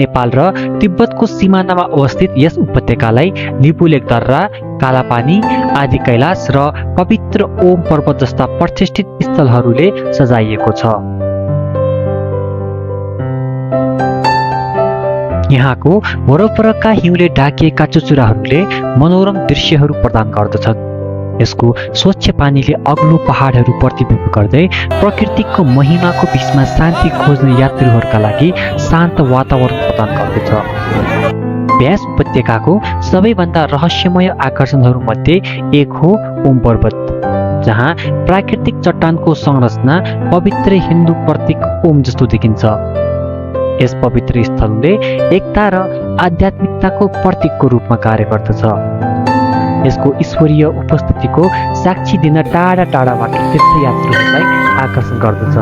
नेपाल र तिब्बतको सिमानामा अवस्थित यस उपत्यकालाई लिपुलेख दर्रा, कालापानी, आदि कैलाश र पवित्र ओम पर्वत जस्ता प्रतिष्ठित स्थलहरूले सजाइएको छ। यहाँको वरपरका हिउँले ढाकिएका चुचुराहरूले मनोरम दृश्यहरू प्रदान गर्दछन्। यसको स्वच्छ पानीले अग्लो पहाडहरू प्रतिबिम्ब गर्दै प्रकृतिको महिमाको बीचमा शान्ति खोज्ने यात्रुहरूका लागि शान्त वातावरण प्रदान गर्दछ। व्यास उपत्यकाको सबैभन्दा रहस्यमय आकर्षणहरूमध्ये एक हो ओम पर्वत, जहाँ प्राकृतिक चट्टानको संरचना पवित्र हिन्दू प्रतीक ओम जस्तो देखिन्छ। यस पवित्र स्थलले एकता र आध्यात्मिकताको प्रतीकको रूपमा कार्य गर्दछ। यसको ईश्वरीय उपस्थितिको साक्षी दिन टाढा टाढाबाट तीर्थयात्रीहरूलाई आकर्षण गर्दछ।